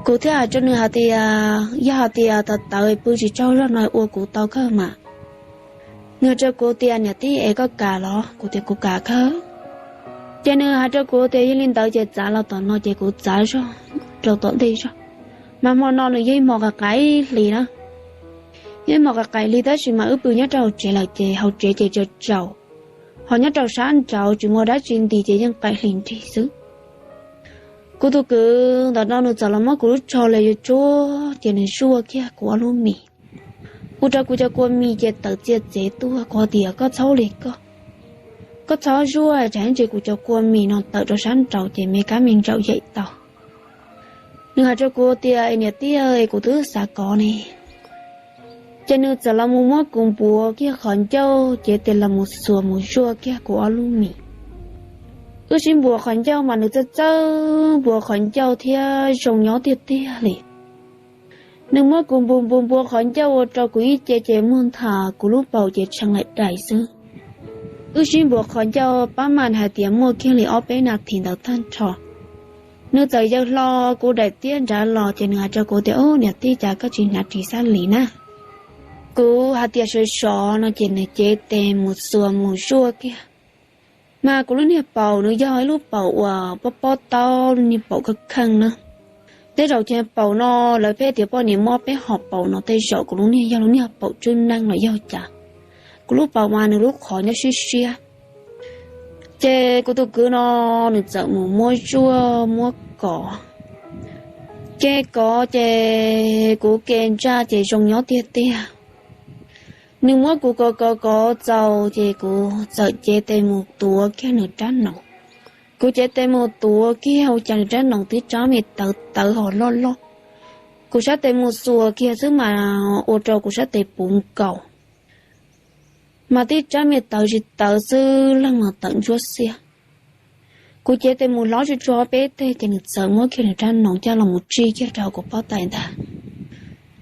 Kuv thiaj hais rau nws hais tias, yog hais tias tawv tawv pw tsis tsaug zog no ua kuv tau kawg mas. Nws hais rau kuv tias, niam tij es koj kam los? Kuv tias kuv kam kawg. Ces nws hais rau kuv tias yog li ntawd ces txav los tom no ces kuv txav zog rau tom ntej zog. Mas hmo no nws yog ib hmo qaim qaim hli na, ib hmo qaim qaim hli tab sis mas wb pw nyob rau hauv tsev lawm ces hauv tsev ces tsaus tsaus, ho nyob rau sab nraud tsis muaj dab tsi nti ces yeej qaim hli nrig xwb. Kuv tus kwv ntawm no nws txawm los muab kuv lub tsho li yuav tsuab ces nws zuaj kiag kuv ob lub mis. Ua rau kuv cov kua mis ces tawm txia txev tuaj, kuv tias koj txhob li koj, koj txhob zuaj tsam ntsis kuv cov kua mis no tawm rau sab nraud ces me kab me ntsaum yaim tau. Nws hais rau kuv tias, es niam tij, kuv twb xav kov ne. Ces nws txawm los mus muab kuv npuav kiag qhov ncauj, ces tes los mus xuas mus zuaj kiag kuv ob lub mis. Wb sib npuav qhov ncauj mas nws txawj txawj npuav qhov ncauj thiab zoo nyob tiag tiag li. Nws muab kuv npu npu npuav qhov ncauj ua rau kuv ib ce ces muag nthav kuv lub paum ces tshee laim dais xwb. Wb sib npuav qhov ncauj pab mas hais tias muaj kiag li ob peb nas this ntawd tag nrho. Nws txawm yaws hlo kuv daim tiab nrad los ces nws hais rau kuv tias, ub, niam tij, cas koj tsis hnav ris xab lis na? Kuv hais tias sov sov no ces nws cev tes mus xuas mus zuaj kiag. Mas kuv lub niag paum nws yog ib lub paum uas pob pob taub, lub niag paum kheej kheej na. Tej zaum ces paum no lawv pheej tias poj niam muaj peb hom paum no, tej zaum kuv lub niag yog lub niag paum tswb neej los yog cas. Kuv lub paum mas nws lub qhov nyob siab siab. Ces kuv tus kwv no nws txawm mus muab zuaj muab kov. Ces kov ces kuv ke ntsaj ces zoo nyob tiag tiag. Nws muab kuv kov kov kov txaus ces kuv txawm cev tes mus tuav kiag nws rab noov. Kuv cev tes mus tuav kiag ua cas nws rab noov twb rab me tawv tawv ho loj loj. Kuv sab tes mus xuas kiag xwb mas ua rau kuv sab tes puv nkaus, mas tib rab me tawv tsis tawv xwb leej mas tawm ntsuab xiab. Kuv cev tes mus hlob tsuag tsuag peb teg ces nws txawm muab kiag nws rab noov coj los mus tsij kiag rau kuv pob tais ntag.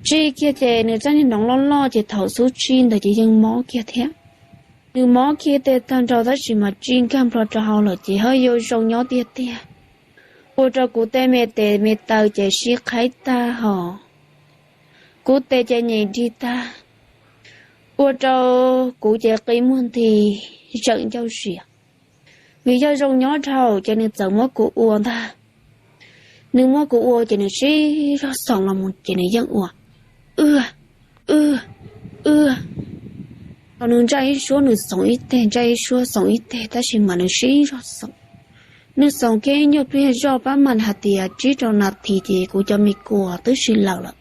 Tsij kiag ces nws rab niag noov loj loj ces thaum xub tsij ntawd ces yeej mob kiag thiab. Nws mob kiag tej tag nrho tab sis mas tsij nkag nplo rau hauv lawm ces ho yuav zoo nyob tiag tiag. Ua rau kuv tej me tes me taw ces sib qhaib tag ho kuv tes ces nyem dig tag. Ua rau kuv ces qi muag nti, zawm ncauj zias. Vim yog zoo nyob dhau ces nws txawm muab kuv ua ntag. Nws muab kuv ua ces nws sib zog xoom los mus ces nws yeej ua, wb, wb, wb. Thaum nws ntsaj ib suab nws xoom ib teg, ntsaj ib suab xoom ib teg tab sis mas nws sib zog xoom. Nws xoom kiag ib nyuag pliag zoj pab mas hais tias tsib rau nas this ces kuv cov me kua twb sib laws lawm.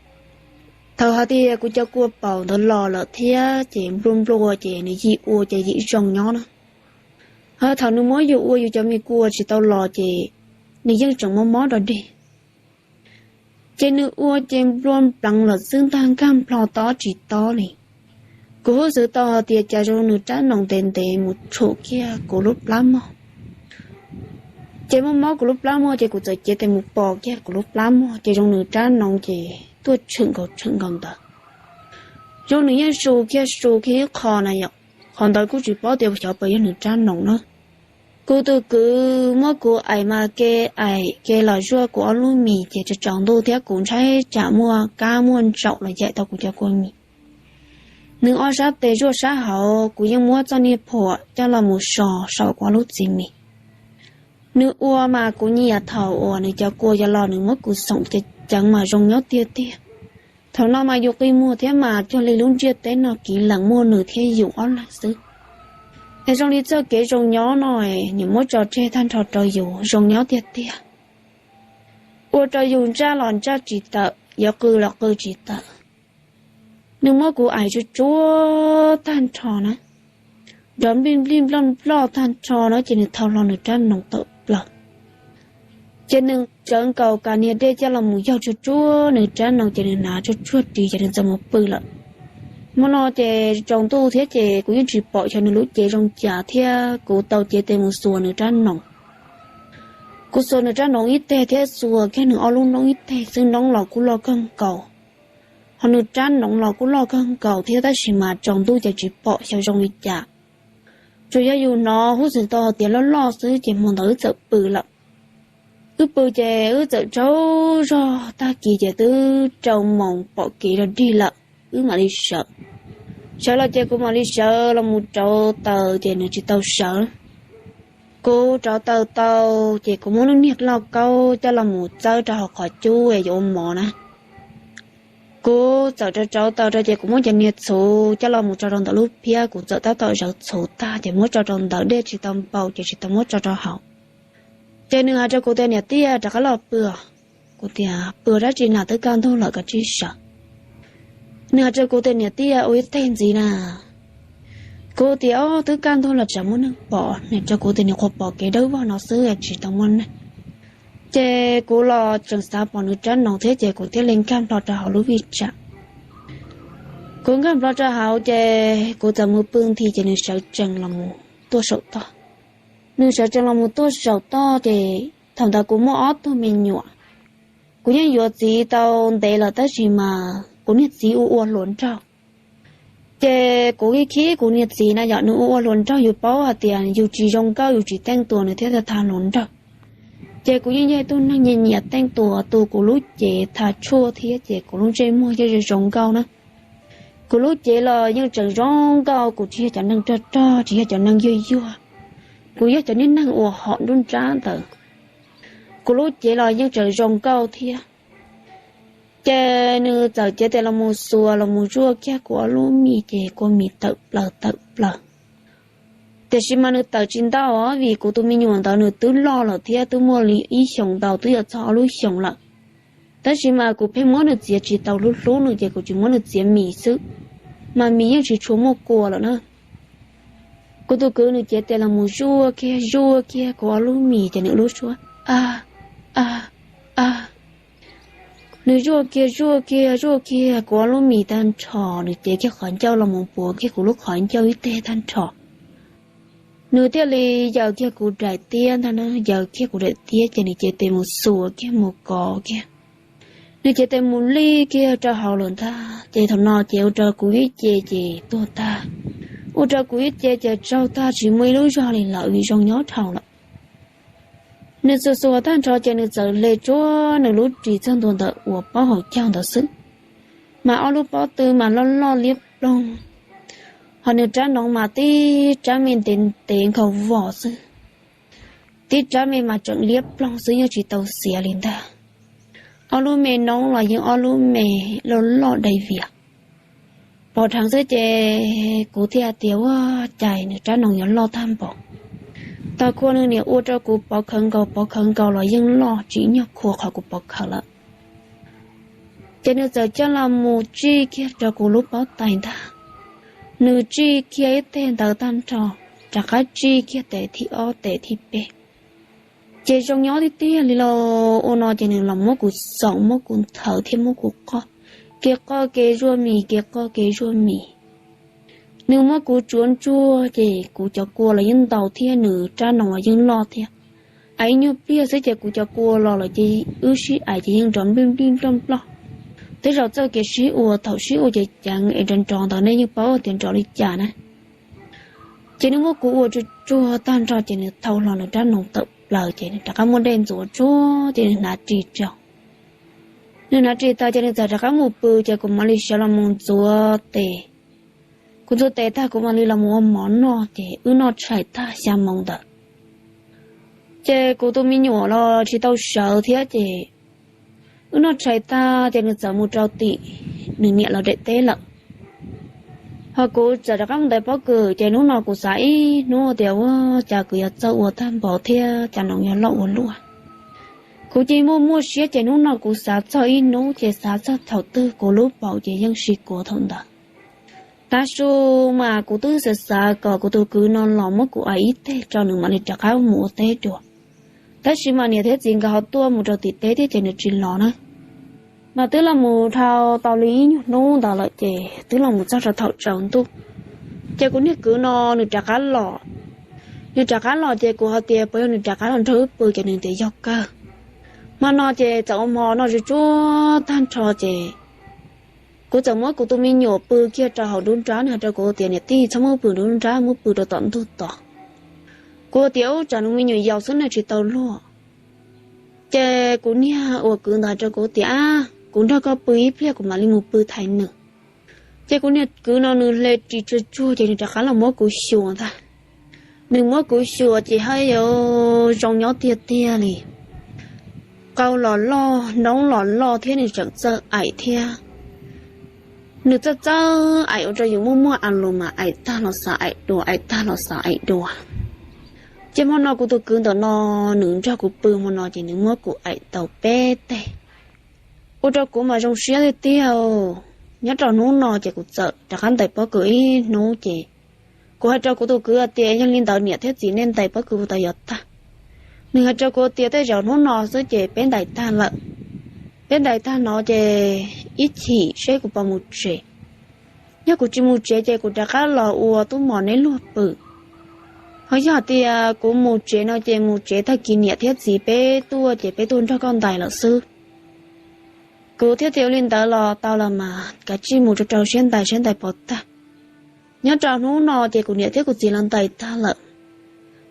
Thaum hais tias kuv cov kua paum ntawd los lawm thiab ces nplua nplua ces nws yim ua ces yim zoo nyob na. Ho thaum nws muab yus ua yus cov me kua tsis tau los ces nws yeej tseem mob mob rau dig. Ces nws ua ces nplua npleev lawm xwb ntag, nkag nplo tob tsis tob li. Kuv hub xwv tau hais tias cas zoo nws rab noov ntev ntev mus tshum kiag kuv lub plab mog. Ces muaj mob kuv lub plab muag ces kuv txawm cev tes mus pom kiag kuv lub plab muag ces zoo nws rab noov ces tuaj tshwm nkaus tshwm nkaus ntawd. Zoo nws yeej su kiag su kiag ib qho na yom, qhov ntawd kuj tsis paub tias xyov puas yog nws rab noov na. Kuv tus kwv muab kuv aim mas ke aim ke los zuaj kuv ob lub mis ces tsaus ntuj thiab kuv ntshai tsam muaj kab muaj ntsaum los yaim tau kuv cov kua mis. Nws ob sab tes zuaj sab hauv, kuv yeej muab txoj niag phuam coj los mus so saum kuv ob lub txiv mis. Nws ua mas kuv nyiam thaum uas nws cov kua yuav los nws muab kuv xoom ceev ceev mas zoo nyob tiag tiag. Thaum no mas yus qi muag thiab mas cuag li lub ntiaj teb no kiv lees muaj nws thiab yus ob leeg xwb. Es zoo li txoj kev zoo nyob no nws muab tso tseg tag nrho rau yus zoo nyob tiag tiag. Ua rau yus ntsaj los ntsaj tsis tawm, yuav qw los qw tsis tawm. Nws muab kuv aim tsuag tsuag tag nrho na, nrov nplij nplij nploj nploj tag nrho na ces nws thau hlo nws rab noov tawm plaws. Ces nws tsawv nkaus kas niag dej coj los mus yaug tsuag tsuag nws rab noov ces nws hnav tsuag tsuag ris ces nws txawm mus pw lawm. Hmo no ces tsaus ntuj thiab ces kuv yeej tsis pom xyov nws lub cev zoo cas thiab kuv tau cev tes mus xuas nws rab noov. Kuv xuas nws rab noov ib teg thiab xuas kiag nws ob lub noob ib teg xwb, noob los kuj loj kawg nkaus, ho nws rab noov los kuj loj kawg nkaus thiab tab sis mas tsaus ntuj ces tsis pom xyov zoo li cas. Tsuas yog yus hnov hub xwm tau hais tias loj loj xwb ces hmo ntawd wb txawm pw lawm. Wb pw ces wb txawm tsaug zog, tag kis ces twb rau moos pom kev rau dig lawm, wb mam li sawv. Sawv los ces kuv mam li sawv los mus rauv taws ces nws tsis tau sawv. Kuv rauv taws tau ces kuv muab lub niag lauj kaub coj los mus txawb rau hauv qhov cub yuav ua mov na. Kuv txawm rauv rauv taws rau ces kuv muab cov niag txhuv coj los mus tso rau ntawm lub phiab, kuv txawm tab tom zawv txhuv tag ces muab tso rau ntawd, dej tsis tau npau ces tsis tau muab tso rau hauv. Ces nws hais rau kuv tias, Niam Tiaj, rov qab los pw. Kuv tias, Pw dab tsi na, twb kaj ntug lawm, koj tsis sawv. Nws hais rau kuv tias, Niam Tiaj, ua ib teg ntxiv na. Kuv tias, Twb kaj ntug los tsam muaj neeg pom. Nws rau kuv tias, Nws qhuav pom kev dawb vog no xwb, tsis tau muaj neeg. Ces kuv los tseem xav pom nws rab noov thiab ces kuv thiaj li nkag nplo rau hauv lub vij tsam. Kuv nkag nplo rau hauv ces kuv txawm mus pw nthi ces nws sawv tsees los mus tuaj saum toj. Nws sawv tsees los mus tuaj saum toj ces thaum ntawd kuv muaj ob tug me nyuam. Kuv yeej yuav txiv tau ntev lawm tab sis mas kuv niag txiv ua ua hluas nraug. Ces kuv khib kuv niag txiv na yom, nws ua ua hluas nraug, yus paub hais tias yus tsis zoo nkauj yus tsis teej tua nws thiaj tha hluas nraug. Ces kuv yeej yog ib tug neeg nyiam nyiam teej tua, tu kuv lub cev tha tshuaj thiab ces kuv lub ntsej muag yeej zoo nkauj na. Kuv lub cev los yeej tseem zoo nkauj, kuv tsis yog cov neeg rog rog, tsis yog cov neeg yuag yuag, kuv yog cov niag neeg uas hom nruab nrab ntawd. Kuv lub cev los yeej tseem zoo nkauj thiab. Ces nws txawm cev tes los mus xuas los mus zuaj kiag kuv ob lub mis ces kua mis tawm plaws tawm plaws. Tiam sis mas nws tawm tsis ntau os, vim kuv tus me nyuam ntawd nws twb loj lawm thiab, twb muaj li ib xyoos ntau, twb yuav txog ob lub xyoos lawm. Tab sis mas kuv pheej muab nws txiav tsis tau, hlub hlub nws ces kuv tsis muab nws txiav mis xwb, mas mis yeej tsis tshua muaj kua lawm na. Kuv tus kwv nws cev tes los mus zuaj kiag zuaj kiag kuv ob lub mis ces nws lub suab a, a, a. Nws zuaj kiag zuaj kiag zuaj kiag kuv ob lub mis tag nrho, nws cev kiag qhov ncauj los mus puav kiag kuv lub qhov ncauj ib teg tag nrho. Nws thiaj li yaws kiag kuv daim tiab ntag na, yaws kiag kuv daim tiab ces nws cev tes mus xuas kiag mus kov kiag. Nws cev tes mus lij kiag rau hauv lawm ntag, ces thaum no ces ua rau kuv ib ce ces tuag tag, ua rau kuv ib ce ces tsaug tag tsis muaj ib lub zog li lawm vim zoo nyob dhau lawm. Nws xuas xuas tag nrho ces nws txawm hle tsuag nws lub ris txog ntua ntawm uas pob hauv caug ntawd xwb, mas ob lub pob tw mas loj loj liab ploog, ho nws rab noov mas tib rab me ntev ntev nkhaus vos xwb, tib rab me mas tseem liab ploog xwb yeej tsis tau xiav li ntag. Ob lub me noob los yeej ob lub me loj loj dai vias. Pom dheev xwb ces kuv thiaj tias ua cas nws rab noov yuav loj tag npaum. Tos khua nws niam ua rau kuv pov khawv nkaus pov khawv nkaus los yeej loj tsis nyuag khua qhov kuv pov khawv lawm. Ces nws txawm coj los mus tsij kiag rau kuv lub pob tais ntag. Nws tsij kiag ib teg ntawd tag nrho, rov qab tsij kiag tes thib ob tes thib peb. Ces zoo nyob tiag tiag li los ua no ces nws los muab kuv xoom muab kuv nthawv thiab muab kuv qoj, kev qoj kev zuaj mis kev qoj kev zuaj mis. Nws muab kuv tsuav ntsuag ces kuv cov kua los yeej ntau thiab nws rab noov los yeej loj thiab. Ib nyuag pliag xwb ces kuv cov kua los lawm ces wb sib aim ces yeej nrov nplij nplij nploj nploj. Tej zaum txoj kev sib ua thaum sib ua ces ceev es nrov nrov ntawd nej yeej paub tias nrov li cas na. Ces nws muab kuv ua tsuag tsuag tag nrho ces nws thau hlo nws rab noov tawm plaws ces nws rov qab muab dej ntxuav tsuag ces nws hnav ris rau. Nws hnav ris tas ces nws txawm rov qab mus pw ces kuv mam li sawv los mus ntxuav tes. Kuv ntxuav tes tag kuv mam li los mus ua mov noj ces wb noj tshais tag xya moos ntawd. Ces kuv tus me nyuam los tsis tau sawv thiab ces wb noj tshais tag ces nws txawm mus rau tim nws niam lawv daim teb lawm. Ho kuv txawm rov qab mus ntais pob kws ces hnub no kuv xav ib hnub tias ua cas kuv yuav txawj ua tag npaum thiab cas noov yuav loj ua luaj. Kuv cia muaj muaj siab ces hnub no kuv xav txog ib hnub ces xav txog thaum twg kuv lub paum ces yeej sib kuav thaum ntawd. Tav su mas kuv twb xav xav kom kuv tus kwv no los muab kuv aim ib teg rau nws mam li rov qab mus ua teb dua. Tab sis mas niam thiab txiv nkawd ho tuaj mus rau tim teb thiab ces nws tsis los na. Mas twb los mus dhau tau li ib nyuag hnub ntawd lawm ces twb los mus txog rau thaum tsaus ntuj. Ces kuv niag kwv no nws rov qab los. Nws rov qab los ces kuv hais tias puas yog nws rov qab los nrog wb pw ces nws tias yog kawg. Hmo no ces txawm ua hmo noj tsuag tsuag tag nrho ces kuv txawm muab kuv tus me nyuam pw kiag rau hauv nruab nrab, nws hais rau kuv tias niam tij txhob muab pw nruab nrab, muab pw rau tom ntug tod. Kuv tias ub tsam nws me nyuam yaus xwb nws tsis tau luag. Ces kuv niag uas kwv ntawd hais rau kuv tias, kuv nrog koj pw ib pliag kuv mam li mus pw thaiv nws. Ces kuv niag kwv no nws hle ris tsuag tsuag ces nws rov qab los muab kuv xyuas ntag. Nws muab kuv xyuas ces haj yam zoo nyob tiag tiag li. Qau los loj, noob los loj thiab nws tseem txawj aim thiab. Nws txawj txawj aim ua rau yus muaj muaj a lus mas aim tag los xav aim dua, aim tag los xav aim dua. Ces hmo no kuv tus kwv ntawm no nws nrog kuv pw hmo no ces nws muab kuv aim tau peb teg, ua rau kuv mas zoo siab tiag tiag. Nyob rau hnub no ces kuv txawm rov qab ntais pob kws ib hnub ces kuv hais rau kuv tus kwv hais tias, yog li ntawd niam thiab txiv nej ntais pob kws puas tau yuav tag? Nws hais rau kuv tias, tej zaum hnub no xwb ces peb ntais tag lawm. Peb ntais tag no ces ib chim seb kuv puas mus tsev. Yog kuv tsis mus tsev ces kuv rov qab los ua tub mos neb luag pw. Ho yog hais tias kuv mus tsev no ces mus tsev tag kis niam thiab txiv peb tuaj ces peb tuaj nrog koj ntais lawm xwb. Kuv thiaj tias, ua li ntawd los tau los mas kav tsij mus rau rau siab ntais, siab ntais pov tag. Nyob rau hnub no ces kuv niam thiab kuv txiv los ntais tag lawm,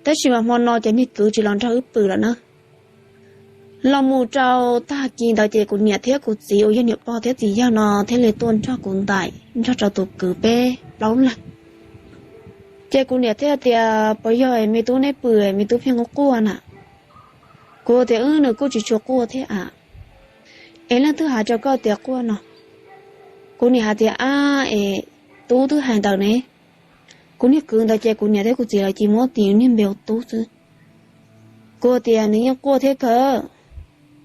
tab sis mas hmo no ces niag kwv tsis los nrog wb pw lawm na. Los mus rau tag kis ntawd ces kuv niam thiab kuv txiv uas yog niam pog thiab txiv yawg no thiaj li tuaj nrog kuv ntais nrog rau tus kwv peb plaub leeg. Ces kuv niam thiaj tias, puas yog me tub neb pw, me tub pheej quaj quaj na? Kuv tias, wb nws kuj tsis tshua quaj thiab a. Es leej twg hais rau koj tias quaj no? Kuv niam hais tias, ab es tub twb hais ntawd ne. Kuv niag kwv ntawd ces kuv niam thiab kuv txiv lawv cia muab tis niag npe ua tub xwb. Kuv tias, nws yeej quaj thiab kawg.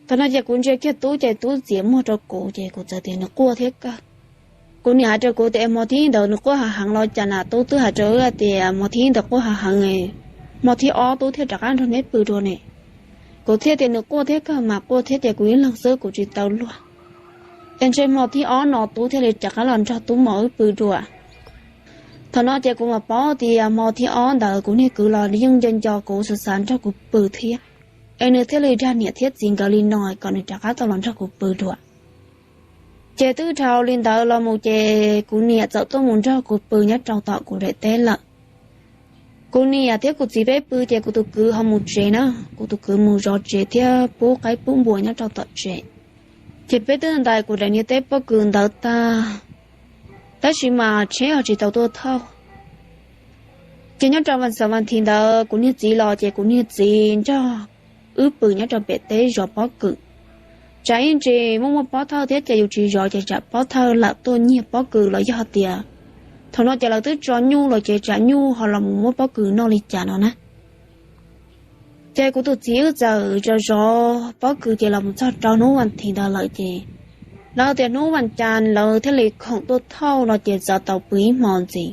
Thaum no ces kuv ntsia kiag tub ces tub txiav muag rau kuv ces kuv txawm tias, nws quaj thiab kawg. Kuv niam hais rau kuv tias, es hmo thib ib ntawd nws quaj hav heev los cas na, tub twb hais rau wb tias hmo thib ib ntawd quaj hav heev, hmo thib ob tub thiaj rov qab nrog neb pw dua ne. Kuv thiaj tias, nws quaj thiab kawg mas, quaj thiab ces kuv ib leeg xwb kuv tsis tau luag. Es ntshe hmo thib ob no tub thiaj li rov qab los nrog tub mos wb pw dua. Thaum no ces kuv mam paub tias hmo thib ob ntawd kuv niag kwv los yeej nco nco kuv, xav xav nrog kuv pw thiab. Es nws thiaj li dag niam thiab txiv nkawd li no kom nws rov qab tau los nrog kuv pw dua. Ces twb dhau li ntawd los mus ces kuv niam txawm tuaj mus nrog kuv pw nyob rau tom kuv daim teb lawm. Kuv niam thiab kuv txiv peb pw ces kuv tus kwv ho mus tsev na, kuv tus kwv mus zov tsev thiab pub qaib pub npua nyob rau tom tsev. Ces peb twb ntais kuv daim niag teb pob kws ntawd tag, tab sis mas tsheb ho tsis tau tuaj thauj. Ces nyob rau vas xaum vas thiv ntawd kuv niag txiv los ces kuv niag txiv nrog wb pw nyob rau pem teb zov pob kws. Tsam ib ntsis muaj muaj pob thawj thiab ces yus tsis zov ces tsam pob thawj lawm tuaj nyiag pob kws los yog tias thaum no ces lawv twb tso nyuj los ces tsam nyuj ho los mus muab pob kws noj li cas no na. Ces kuv tus txiv wb txawm zov zov pob kws ces los mus txog rau hnub vas thiv ntawd lawm ces lawv tias hnub vas cas lawv thiaj li khoom tuaj thauj no ces txawm tau pw ib hmo ntxiv.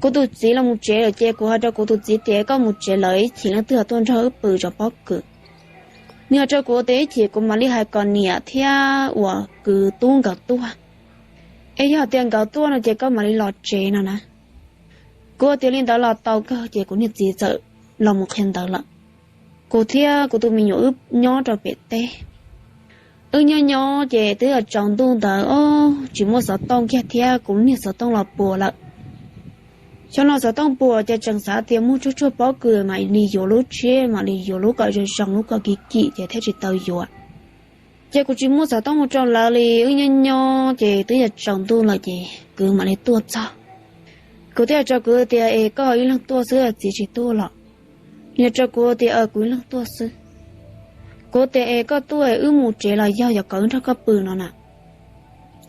Kuv tus txiv los mus tsev lawm ces kuv hais rau kuv tus txiv tias, koj mus tsev lawm ib chim leej twg tuaj nrog wb pw zov pob kws. Nws hais rau kuv tias ib chim kuv mam li hais kom niam thiab uas kwv tub nkawd tuaj, es yog tias nkawd tuaj no ces koj mam li los tsev no na. Kuv tias li ntawd los tau kawg ces kuv niag txiv txawm los mus qhia ntawv lawm. Kuv thiab kuv tus me nyuam wb nyob rau pem teb. Wb nyob nyob ces twb tsaus ntuj ntawd os, tsis muaj xov tooj kiag thiab kuv niag xov tooj los puas lawm. Xyov no xov tooj puas ces tseem xav tias muaj tsuag tsuag pob kws mam li yuav lub tshiab, mam li yuav lub kom zoo zoo, lub kom kim kim ces thiaj tsis tau yuav. Ces kuv tsis muaj xov tooj hu rau lawv li, wb nyob nyob ces twb yuav tsaus ntuj lawm ces kwv mam li tuaj txog. Kuv thiaj hais rau kwv tias, es koj ib leeg tuaj xwb txiv tsis tuaj los? Nws hais rau kuv tias, kuv ib leeg tuaj xwb. Kuv tias, es koj tuaj wb mus tsev los yog yuav kom wb nrog koj pw no na?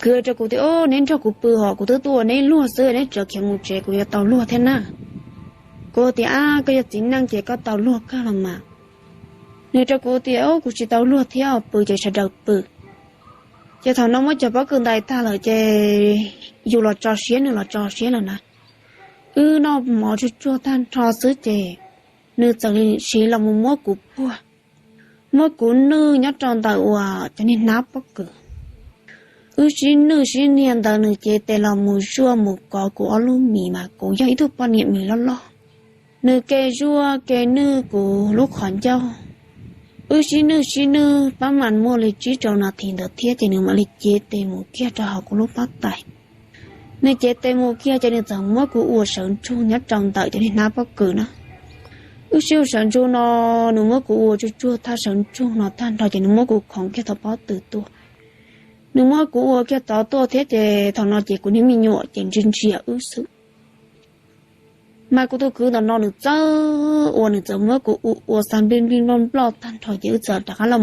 Kwv hais rau kuv tias, o, neb nrog kuv pw hos, kuv twb tuaj ua neb luag xwb, neb tseem khiav mus tsev kuv yuav tau luag thiab na. Kuv tias, ab, koj yog txiv neej ces koj tau luag kawg los mas. Nws rau kuv tias, o, kuv tsis tau luag thiab, pw ces sawv daws pw. Ces thaum no muab cov pob kws ntais tag lawm ces yus los tso siab nws los tso siab lawm na. Wb noj mov tsuag tsuag tag nrho xwb ces nws txawm li siv los mus muab kuv puag, muab kuv nwj nyob rau ntawm uas cov niag hnab pob kws. Wb sib nwj sib niag ntawd nws cev tes los mus zuaj mus kov kuv ob lub mis mas kuv yog ib tug poj niam mis loj loj. Nws ke zuaj ke nwj kuv lub qhov ncauj. Wb sib nwj sib nwj pab mas muaj li tsib rau nas this ntawd thiab ces nws mam li cev tes mus kiag rau hauv kuv lub pob tais. Nws cev tes mus kiag ces nws txawm muab kuv ua sawv ntsug nyob rau ntawm cov niag hnab pob kws na. Wb sib ua sawv ntsug no, nws muab kuv ua tsuag tsuag thaj sawv ntsug no tag nrho ces nws muab kuv khoov kiag tau pob tw tuaj. Nws muab kuv ua kiag tod tuaj thiab ces thaum no ces kuv niag me nyuam ces ntsia ntsia wb xwb. Mas kuv tus kwv ntawm no nws txawm ua, nws txawm muab kuv ua ua xa nplij nplij nploj nploj tag nrho ces wb txawm rov qab los